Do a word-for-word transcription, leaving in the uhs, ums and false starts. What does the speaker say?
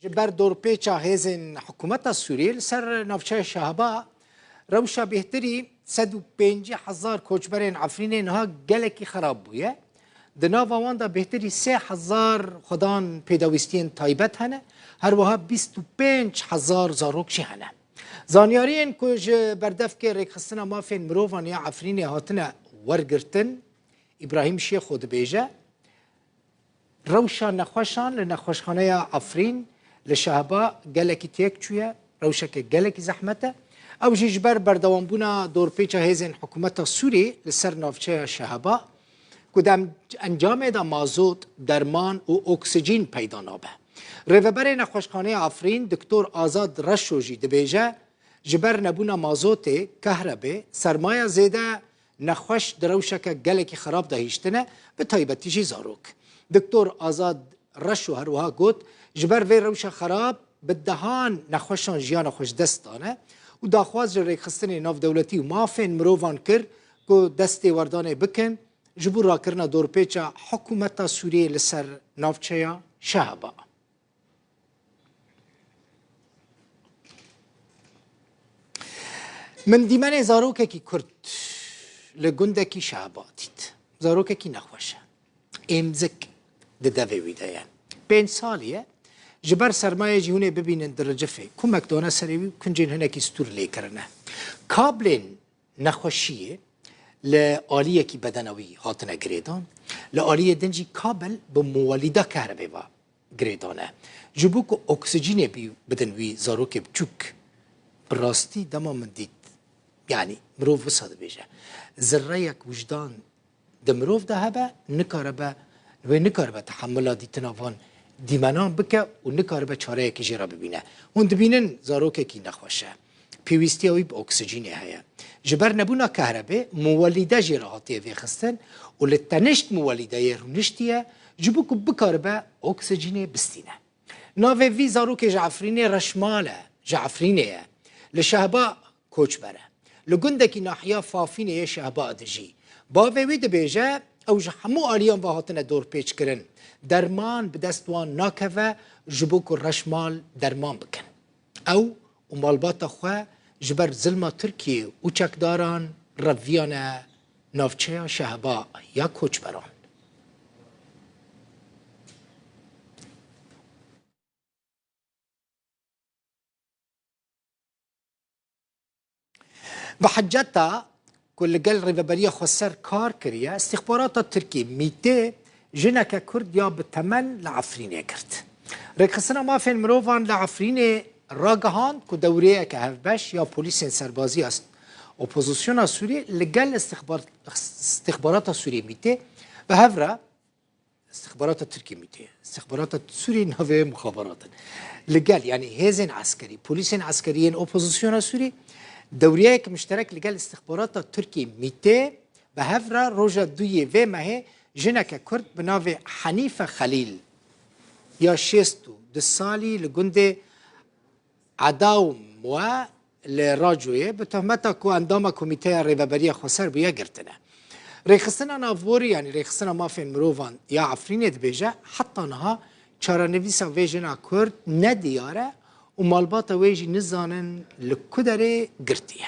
Ji ber dorpêça hêzên hikûmeta Sûriyê li ser navçeya Şehaba, rewşa bêhtirî sed û pêncî hezar koçberên Efrînê niha gelekî xerab bûye. Di nava wan de bêhtirî sê hezar xwedan pêdawîstiyên taybet hene, her wiha bîst û pênc hezar zarok jî hene. Zanyariyên ku ji berdevkê Rêkxistina Mafên Mirovan ya Efrînê hatine wergirtin, Îbrahîm Şêxo dibêje, rewşa nexweşan li nexweşxaneya Efrîn li Şehba gelekî têk çûye, rewşeke gelekî zehmet e. Ew jî ji ber berdewambûna dorpêça hêzên hikûmeta Sûrî li ser navçeya Şehba, ku di em-, encamê de mazot, derman û oksijîn peyda nabe. Rêveberê nexweşxaneya Efrîn, Doktor Azad Reşo jî dibêje, ji ber nebûna mazotê, kahrebê, sermaya zêde nexweş di rewşeke gelekî xerab de hiştine, bi taybetî jî zarok. Doktor Azad Reşo her wiha got, ji ber vê rewşa xerab bi dehan nexweşan jiyana xwe ji dest dane û daxwaz ji rêkxistinê navdewletî û mafên mirovan kir ku destêwerdanê bikin ji bo rakirina dorpêça hikûmeta Sûriyê li ser navçeya Şehaba. Min dîmenê zarokekî Kurd li gundekî Şehba dît. Zarokekî nexweş e. Êmzik di devê wî de ye. Pênc salî ye. Ji ber sermayê jî hûn ê bibînin diricifê. Kumek dane serê wî û kincên hinekî stûr lê kirine. Kablên nexweşiyê li aliyekî bedena wî hatine girêdan. Li aliyê din jî kabel bi muwelîda kehrebê ve girêdan e. Ji bo ku oksijînê bî-, bidin wî zarokê biçûk. Bi rastî dema min dît, yanî mirov wisa dibêje. Zirreyek wijdan di mirov de hebe, nikare be, wê nikare be tehemula dîtina van dîmenan bike û nikare be çareyekê jê re bibîne. Hûn dibînin zarokekî nexweş e. Pêwîstiya wî bi oksijînê heye. Ji ber nebûna kehrebê, muwelîde jê re hatiye vêxistin û li tenişt muwelîdeyê rûniştiye, ji bo ku bikaribe oksijînê bistîne. Navê vî zarokê ji Efrînê Reşmal e, ji Efrînê ye. Li Şehba koçber e. Li gundekî nahiya Fafînê yê Şehba dijî. Bavê wî dibêje, ew ji hemû aliyan ve hatine dorpêçkirin. Derman bi dest wan nakeve, ji bo ku Reşmal derman bikin. Ew û malbata xwe ji ber zilma Tirkiyê û çekdaran reviyane navçeya Şehba ya koçberan. Bi hiceta ku li gel Rêveberiya Xweser kar kiriye, îstîxbarata Tirkî, MÎTê, jineke Kurd ya bi temel li Efrînê girt. Rêkxistina Mafên Mirovan li Efrînê ragihand ku dewriyeke hevbeş ya polîsên serbazî ya s-, opozisyona Sûrî li gel îstîxbar-, îstîxbarata Sûrî, MÎTê, bi hev re, Îstixbarata Tirkî, MÎTê, îstixbarata Sûrî navê muxabarat in. Li gel, yanî hêzên eskerî, polîsên eskerî yên opozisyona Sûrî, dewriyeyek mişterek li gel îstixbarata Tirkî, MÎTê, bi hev re roja duyê vê mehê jineke Kurd bi navê Henîfe Xelîl ya şêst û du salî li gundê Edawm we li Racoyê bi tohmeta ku endama Komîteya Rêveberiya Xweser bûye girtine. Rêxistina Navborî, yanî Rêxistina Mafên Mirovan ya Efrînê dibêje, heta niha çarenivîsa vê jina Kurd ne diyar e û malbata wê jî nizanin li ku derê girtiye.